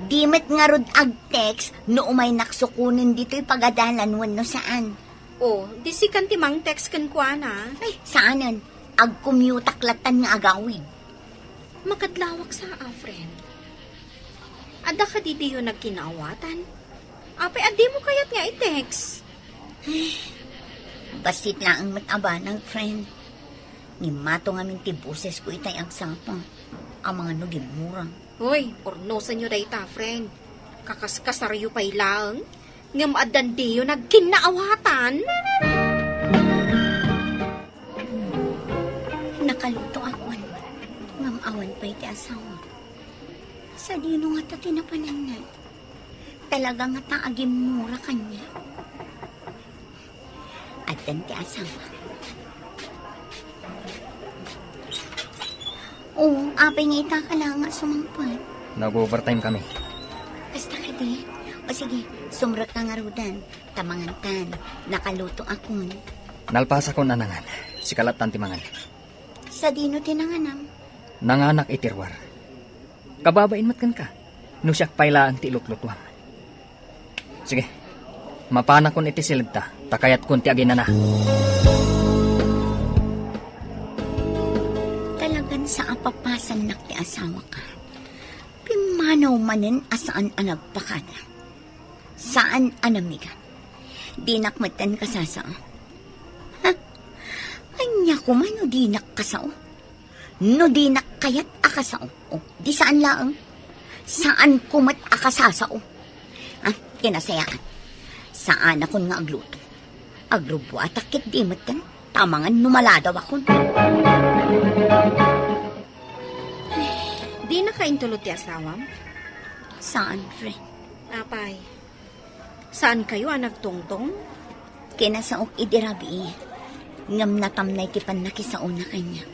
Di met ngarud ag-text no umaynak sukonen ditoy pagadalan wenno saan. O, di sikan ti mang-text kenkuana? Ay, saanen. Agkumyutak lattan nga agawid. Makadlawak sa a, friend. Adda kadi diyo nagkinnaawatan? Apay a dimo kayat nga i-text? Bassit laeng met a banag, friend. Ngimmato ngamin ti bosesko itay agsapa. Amangan no gimmura. Hoy, urnosenyo dayta, friend. Kakaskasaryo pay laeng. Ngem addan diyo nagkinnaawatan? Nakalutoak, wen, ngem awan pay ti asawa. Sadino ngata ti napananna? Talaga ngata a gimmura kaniak? Addan ti asawa. O, apay nga ita ka la nga sumangpet? Nag-overtime kami. Kasta kadi, O sige, sumrekka ngaruden. Ta mangankan, nakalutoakon. Nalpasakon a nangan. Sika lattan ti mangan. Sadino ti nanganam? Nanganak iti ruar. Kababain met kenka. No siak pay laeng ti ilutlutuam. Sige. Mapanakon iti silegta, ta kayatkon ti aginana. Talagan sa apapasannak ti asawaka. Pimmanaw manen a saan a nagpakada. Saan a namigat. Dinak metten kasasao. Ha? Ania koma no dinak kasao? No dinak kayat a kasao, o, di saan laeng. Saan ko met a kasasao. Ah, kinasayaan. Saanakon nga agluto. Agrubbuatak ket di metten. Ta mangan no maladawakon. Dinaka intulo ti asawam? Saan, friend. Apay, saankayo a nagtungtong? Kinasaok idi rabii, ngem natamnay ti pannakisaona kaniak.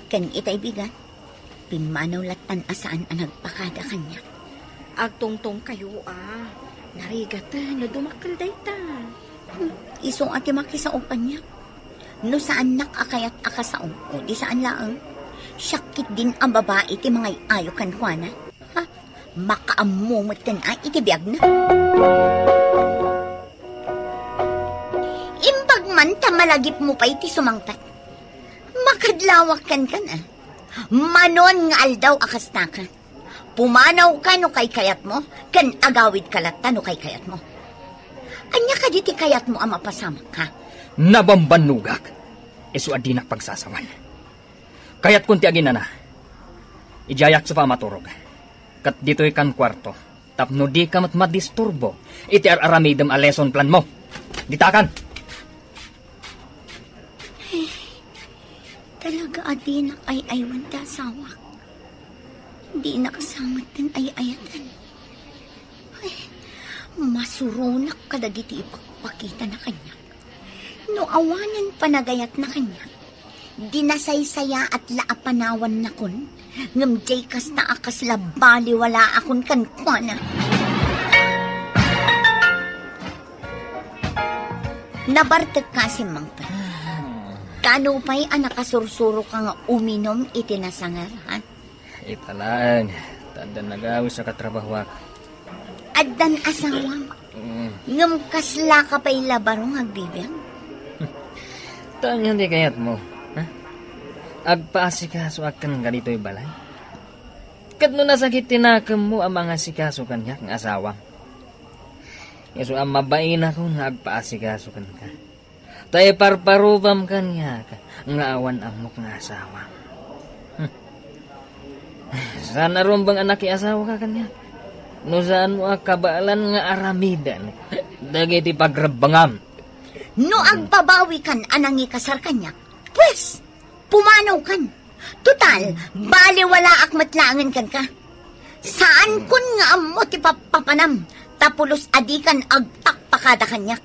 Ken itay bigat, pimmanaw lattan a saan a nagpakada kaniak. Agtungtongkayo a. Narigat no dumakkel dayta. Hmm, isu a ti makisaok kaniak. No saannak a kayat a kasao, o di saan laeng. Siak ketdin a babai ti mangay-ayo kenkuana. Ha? Makaammo metten a iti biagna. Imbag man ta malagipmo pay ti sumangpet. Makadlawak kenka a. Manon nga aldaw a kastaka. Pumanawka no kaykayatmo, ken agawidka latta no kaykayatmo. Ania kadi ti kayatmo a mapasamakka? Nabambannogak. Isu a dinak pagsasawan. Kayatkon ti aginana. Idiayak sa pamaturog. Ket ditoy kan kuarto. Tapno dika met madisturbo iti ar-aramidem a lesson planmo. Ditakan! Talaga a dinak ay-aywan ti asawak. Dinak sa metten ay-ayaten. Ay, masuronak kadagiti ipakpakitana kaniak. No awanen panagayatna kaniak, di nasaysayaat la a panawannakon, ngem diay kasta a kasla baliwalaakon kenkuana. Nabartekka a simmangpet. Kano pay a nakasursuroka nga uminum iti nasangar, ha? Ita laeng, ta addan nagawis a katrabahoak. Addan asawam. Mm. Ngem kaslaka pay la baro nga agbibiag? Ta ania ti kayatmo, ha? Agpaasikasoak kenka ditoy balay? Ket no nasakit ti nakemmo a mangasikaso kaniak nga asawam, isu a mabainakon nga agpaasikaso kenka. Ta iparparubam kaniak nga awan ammok nga asawa. Hmm. Saan a rumbeng a nakiasawaka kaniak? No saanmo a kabaelan nga aramiden dagiti pagrebbengam. No agbabawikan a nangikasar kaniak, pues, pumanawkan. Total, baliwalaak met laengen kenka. Saankon nga ammo ti pappapanam, ta pulos a dikan agpakpakada kaniak.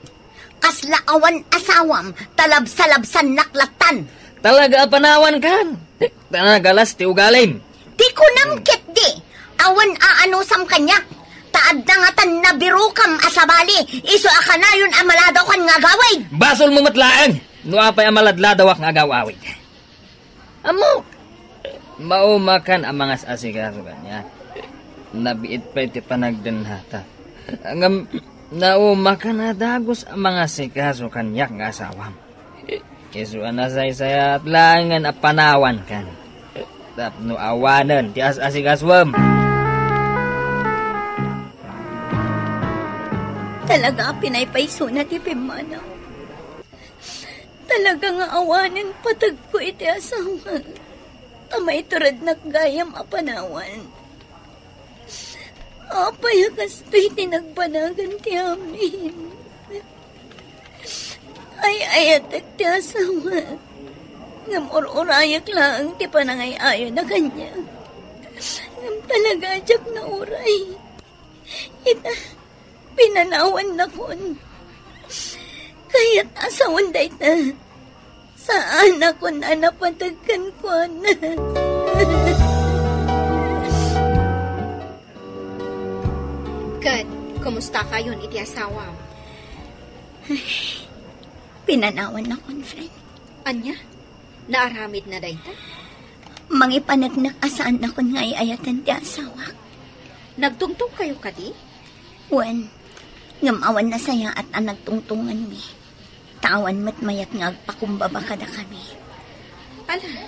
Kasla awan asawam, ta labsalabsannak lattan. Talaga a panawankan. Ta nagalas ti ugalim. Ti kunam ketdi, awan aanusam kaniak. Ta adda ngatan nabirokam a sabali, isu a kanayon a maladawakan nga agawid. Basolmo met laeng, no apay a maladladawak nga agawawid. Ammok, maumakan a mangas-asikaso kaniak. Nabiit pay ti panagdennata. Ngem naumakan a dagus a mangasikaso kaniak nga asawam. Isu a nasaysayaat laengen a panawankan. Tapno awanen ti as-asikasuem. Talaga a pinaypaysona ti pimmanaw. Talaga nga awanen patagko iti asawak, ta maiturednak gayam a panawan. Apay a kastoy ti nagbanagan ti amin? Ay-ayatek ti asawak, ngem ur-urayak laeng ti panangay-ayona kaniak. Ngem talaga a diak nauray. Ita, pinanawannakon. Kayat a saon dayta. Saanakon a napateg kenkuana. Ket Kumustakayon iti asawam? Pinanawannakon, friend. Ania? Naaramidna dayta? Mangipaneknek a saannakon nga ay-ayaten ti asawak. Nagtungtongkayo kadi? Wen, ngem awan nasayaat a nagtungtonganmi. Ta awan met mayat nga agpakumbaba kadakami. Ala,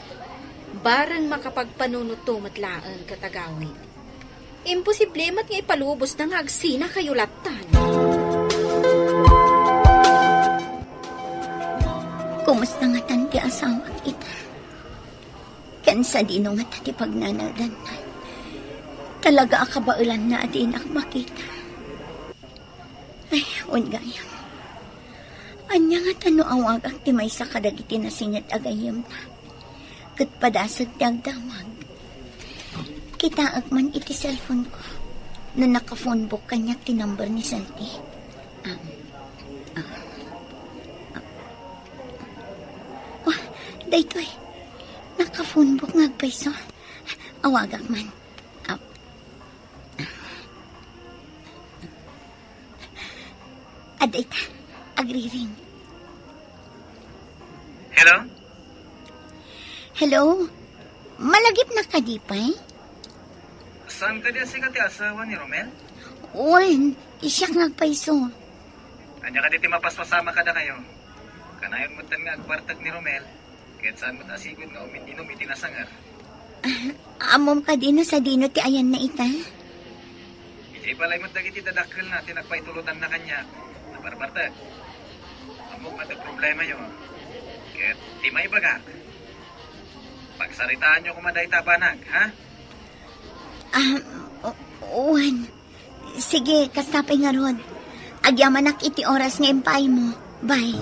bareng makapagpanunotto met laeng ket agawid. Imposible met nga ipalubosna nga agsinakayo lattan. Kumusta ngatan ti asawak ita? Ken sadino ngata ti pagnanaedanna? Talaga a kabaelanna a dinak makita. Ay, wen gayam. Ania ngata no awagak ti maysa kadagiti nasinget a gayyemna? Ket padasek ti agdamag. Kitaek man iti cellphone ko no naka-phone book kaniak ti number ni Santi. Um, ah, ah. Wah, daytoy. Naka-phone book nga agpayso. Awagak man. Ah. Adda ita, agriring. Hello? Hello? Malagipnak kadi pay? Saan kadi a sika ti asawa ni Romel? Wen, siak nga agpayso. Ania kadi ti mapaspasamak kadakayo? Kanayon metten nga agbartek ni Romel, ket saan met a sigud nga umin-inom iti nasanger. Ah, ammom kadi no sadino ti ayanna ita? Idiay balay met dagiti dadakkelna ti nagpaitulotanna kaniak. Nabarbartek. Ammok nga adda problemayo. Ket di maibagak. Pagsaritaanyo koma dayta a banag, ha? Ah, o-, wen. Sige, kasta pay ngarud. Agyamanak iti oras nga impaaymo. Bye.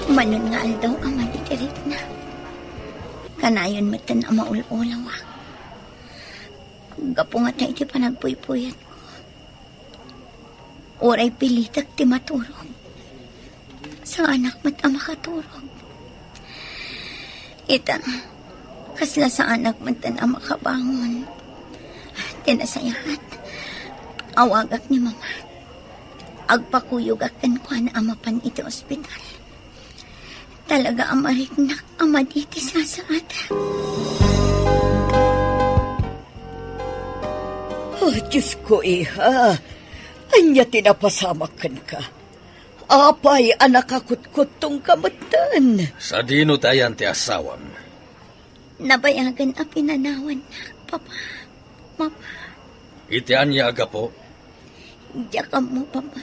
Manon nga aldaw a man iti rikna. Kanayon metten a maul-ulawak. Gapu ngata iti panagpuypuyatko. Uray pilitek ti maturog. Saanak met a makaturog. Ita, kasla saanak metten a makabangon. Ti nasayaat, awagak ni Mama. Agpakuyogak kenkuana a mapan iti ospital. Talaga a mariknak a madi ti sasaatak. Oh, Diosko, iha. Ania ti napasamak kenka? Apay a nakakutkutongka metten? Sadino ti ayan ti asawam? Nabayagan a pinanawannak, Papa, Mama. Iti ania a gapu? Diak ammo, Papa.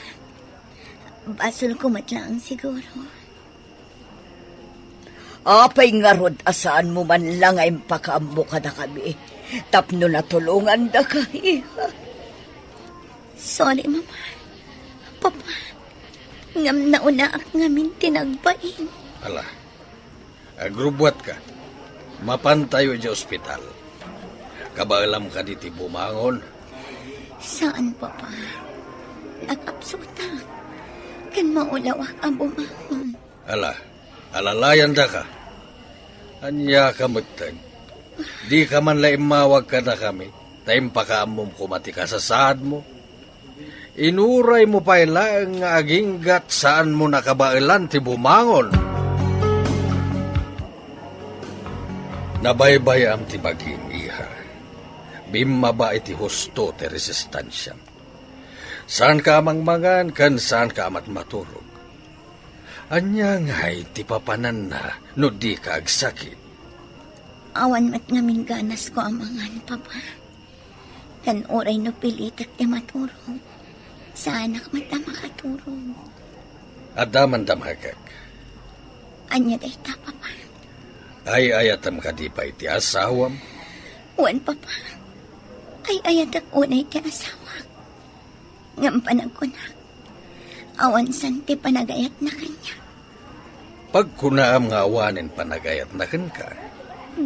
Basolko met laeng siguro. Apay ngarud a saanmo man la nga impakaammo kadakami tapno natulongandaka, iha? Sorry, Mama. Papa, ngem naunaak ngamin ti nagbain. Ala, agrubbuatka. Mapantayo idiay ospital. Kabaelam kadi ti bumangon? Saan, Papa. Nakapsutak. Ken maulawak a bumangon. Ala, alalayandaka. Ania ka metten? Dika man la immawag kadakami, ta impakaammom koma ti kasasaadmo. Inuraymo pay laeng nga aginggat saanmo nakabaelan ti bumangon. Nabaybay-am ti bagim, iha. Bimmaba iti husto ti resistansiam. Saanka a mangmangan ken saanka a matmaturog. Ania ngay ti papananna no dika agsakit? Awan met ngamin ganasko a mangan, Papa. Ken uray no pilitek ti maturog, saanak met a makaturog. Adda man damagek. Ania dayta, Papa? Ay-ayatem kadi pay ti asawam? Wen, Papa. Ay-ayatek unay ti asawak. Ngem panagkunak, awan san ti panagayatna kaniak. Pagkunaam nga awanen panagayatna kenka.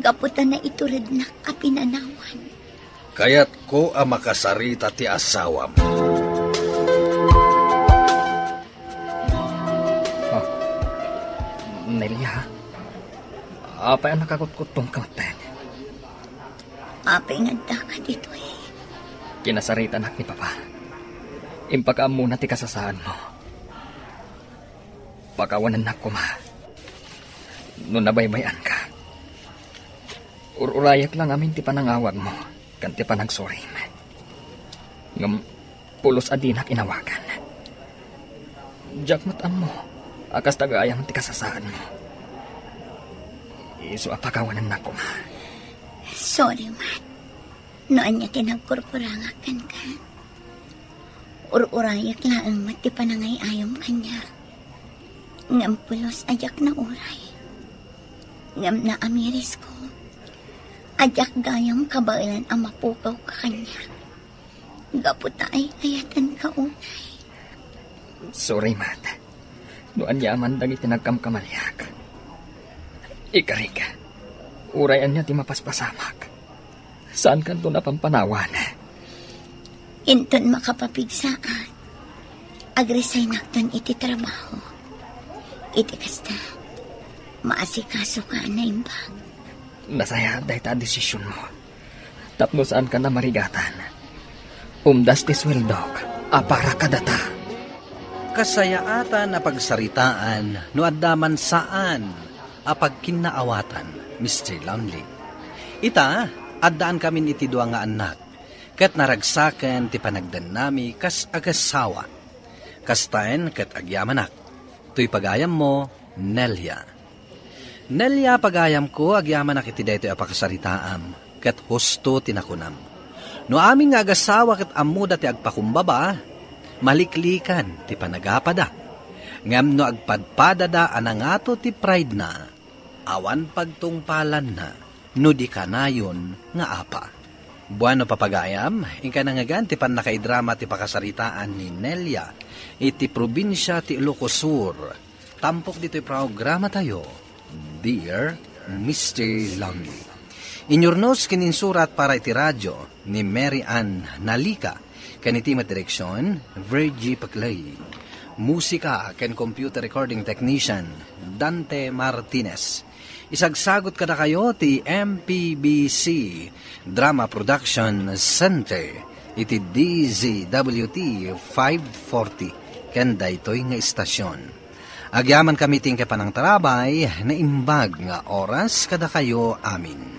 Gapu ta naiturednak a pinanawan. Kayatko a makasarita ti asawam. Oh, Nelia, apay a nakakutkuttongka metten? Apay nga addaka ditoy? Kinasaritanak ni Papa. Impakaammona ti kasasaadmo. Pakawanennak koma no nabaybay-anka. Ur-urayak la ngamin ti panangawagmo ken ti panagsurim. Ngem pulos a dinak inawagan. Diak met ammo a kasta gayam ti kasasaadmo. Isu a pakawanennak koma. Sorry, Mat. No ania ti nagkurkurangak kenka. Ur-urayak laeng met ti panangay-ayom kaniak. Ngem pulos a diak nauray. Ngem naamirisko a diak gayam kabaelan a mapukawka kaniak. Gapu ta ay-ayatenka unay. Sorry, Mat. No ania man dagiti nagkamkamaliak. Ikarik, uray ania ti mapaspasamak. Saankanton a pampanawan. Inton makapapigsaak, agresignak ton iti trabaho. Iti kasta, maasikasoka a naimbag. Nasayaat dayta a desisionmo. Tapno saanka a marigatan. Umdas ti sueldok a para kadata. Kasayaatan a pagsaritaan no adda man saan a pagkinnaawatan, Mister Lonely. Ita, addaankamin iti dua nga annak, ket naragsaken ti panagdennami kas agasawa. Kastaen ket agyamanak. Toy pagayammo, Nelia. Nelia, pagayamko, agyamanak iti daytoy a pakasaritaam, ket husto ti nakunam. No amin nga agasawa ket ammoda ti agpakumbaba, maliklikan ti panagapada. Ngem no agpadpadada a nangato ti pride-na, awan pagtungpalanna no di kanayon nga apa. Bueno, papagayam, inka nangngegan ti pannakaidrama ti pakasaritaan ni Nelia iti probinsia ti Ilocos Sur. Tampok ditoy programatayo, Dear Mister Lonely. Inyurnos ken insurat para iti radio ni Mary Ann Nalika, ken iti met direksion, Virgie Paclay. Musika ken computer recording technician, Dante Martinez. Isagsagot kadakayo ti M P B C Drama Production Center iti D Z W T five forty ken daytoy nga istasyon. Agyamankami ti inkay panangtarabay, naimbag nga oras kadakayo amin.